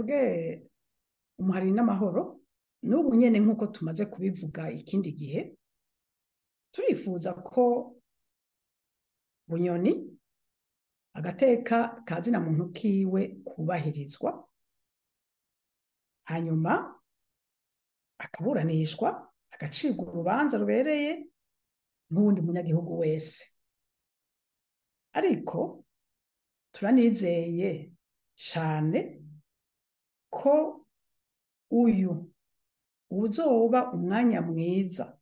Twebwe umuhari n'amahoro n'ubu nyene nk'uko tumaze kubivuga ikindi gihe, turifuza ko Bunyoni agateka kazina muntu kiwe kubahirizwa, hanyuma akaburanishwa, agacirwa urubanza rubereye nk'uwundi munyagihugu wese. Ariko turanizeye cane ko uyu uzoba umwanya mwiza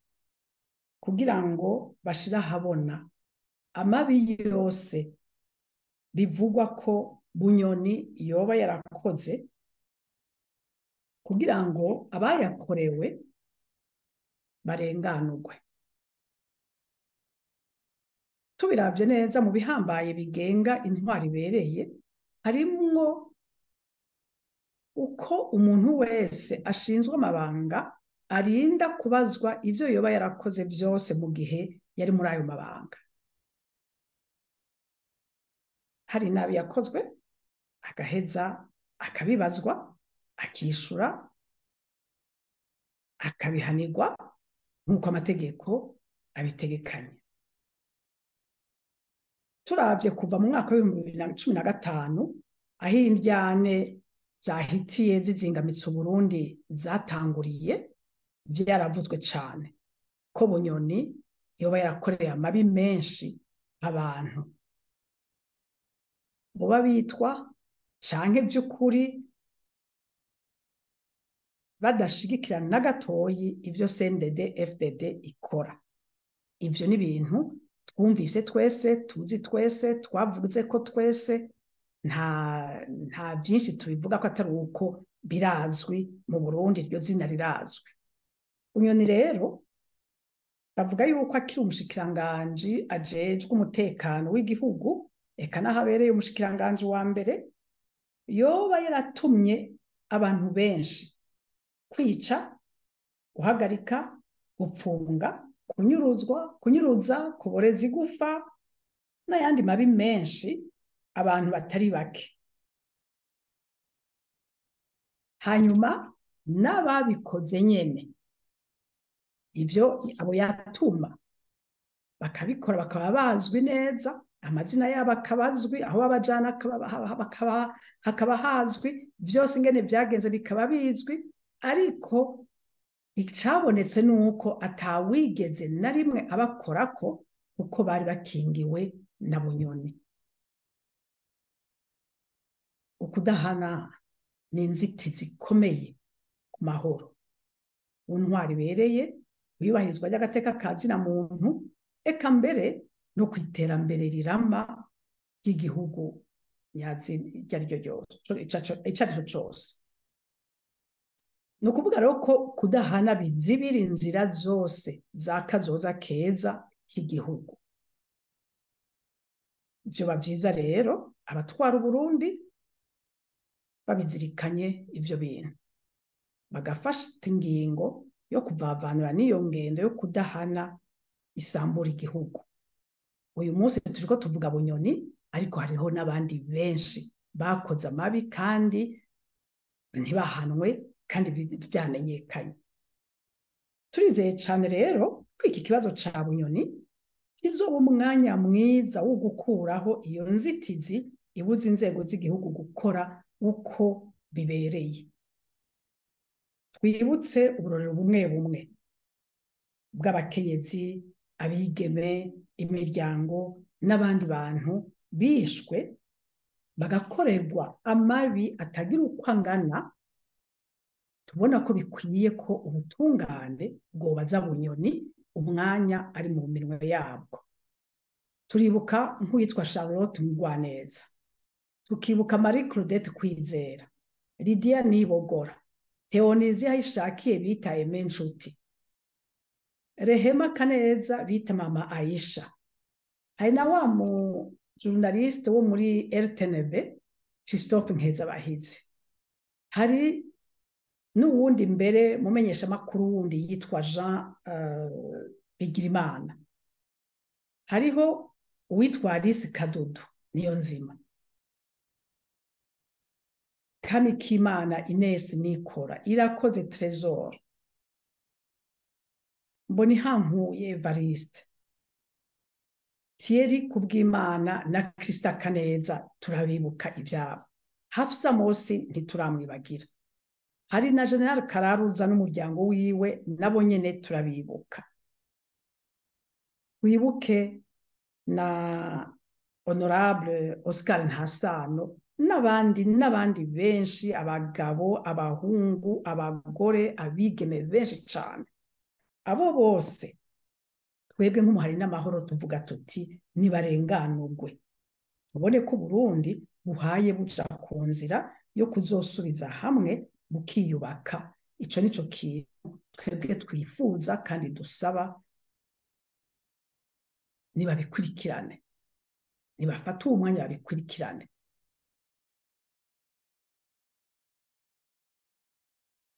kugira ngo bashire ahabona amabi yose bivugwa ko Bunyoni yoba yarakoze, kugira ngo abayakorewe barenganurwe. Tubiravye neza mu bihambaye bigenga intwari ibereye, harimwo uko umuntu wese ashinzwe amabanga arinda kubazwa ivyo yoba yarakoze vyose mu gihe yari muri ayo mabanga. Hari nabi yakozwe agaheza akabibazwa, akishura, akabihanirwa nk'uko amategeko abitegekanya. Turavye kuva mu mwaka w'2015 aho indyane zahitiye zizingamitse Uburundi zatanguriye, vyaravuzwe cane ko Bunyoni yoba yarakoreye amabi menshi abantu boba bitwa canke vy'ukuri badashigikira na gatoyi ivyo CNDD FDD ikora. Ivyo ni ibintu twumvise twese, tuzi twese, twavuze ko twese, nta vyinshi tubivuga ko atari uko birazwi mu Burundi, iryo zina rirazwi. Bunyoni rero bavuga yuko akiri umushikiranganji ajejwe umutekano w'igihugu, eka naho abereye umushikiranganji wa mbere, yoba yaratumye abantu benshi kwica, guhagarika, gupfunga, kunyuruzwa, kunyuruza, kuboreza igufa n'ayandi mabi menshi abantu batari bake. Hanyuma n'ababikoze nyene ivyo abo yatuma bakabikora bakaba bazwi neza, amazina yabo akabazwi, aho babajana hakaba hazwi, vyose ingene vyagenze bikaba bizwi. Ariko icabonetse nuko atawigeze na rimwe abakorako kuko bari bakingiwe na Bunyoni. Ukudahana ni inzitizi ikomeye ku mahoro, intwari ibereye, iyubahirizwa ry'agateka kazina muntu, eka mbere no kwiterambere rirama ry'igihugu iryo ari ryo ryose, ico ari cyo cose. Ni ukuvuga rero ko kudahana bizibira inzira zose za kazoza keza k'igihugu. Vyoba vyiza rero abatwara Uburundi babizirikanye ivyo bintu, bagafata ingingo yo kuvavanura n'iyo ngendo yo kudahana isambura igihugu. Uyu munsi turiko tuvuga Bunyoni, ariko hariho n'abandi benshi bakoze amabi kandi ntibahanwe kandi vyamenyekanye. Turizeye cane rero ko iki kibazo ca Bunyoni kizoba umwanya mwiza wo gukuraho iyo nzitizi ibuza inzego z'igihugu gukora uko bibereye. Twibutse uburorero bumwe bumwe bw'abakenyezi, abigeme, imiryango n'abandi bantu bishwe bagakorerwa amabi atagira uko angana. Tubona ko bikwiye ko ubutungane bwobaza Bunyoni umwanya ari mu minwe yabwo. Turibuka nk'uwitwa Charlotte Mugwaneza, tukibuka Marie Claudette Kwizera, Lydia Nibogora, Theonisia Ahishakiye bita Aime Nshuti, Rehema Kaneza bita Mama Aisha. Hari na wa mu journaliste wo muri RTNB Christophe Nkezabahizi. Hari n'uwundi mbere mumenyesha makuru wundi yitwa Jean Bigirimana. Hariho uwitwa Alice Kadudu niyo nzima. Kamikimana Ines Nikora, Irakoze Trésor, Mbonihampuye Evariste, Thierry Kubwimana na Krista Kaneza, turabibuka ivyabo. Hafsa Mosi ntituramwibagira. Hari na General Kararuza n'umuryango wiwe, nabo nyene turabibuka. Wibuke na Honorable Oscar Ntasano n'abandi n'abandi benshi, abagabo, abahungu, abagore, abigeme benshi cane. Abo bose twebwe nk'umuhari n'amahoro tuvuga tuti nibarenganurwe, tubone ko Burundi buhaye buja ku nzira yo kuzosubiza hamwe bukiyubaka. Ico nico kintu twebwe twifuza kandi dusaba. Nibabikurikirane, nibafate uwo mwanya babikurikirane.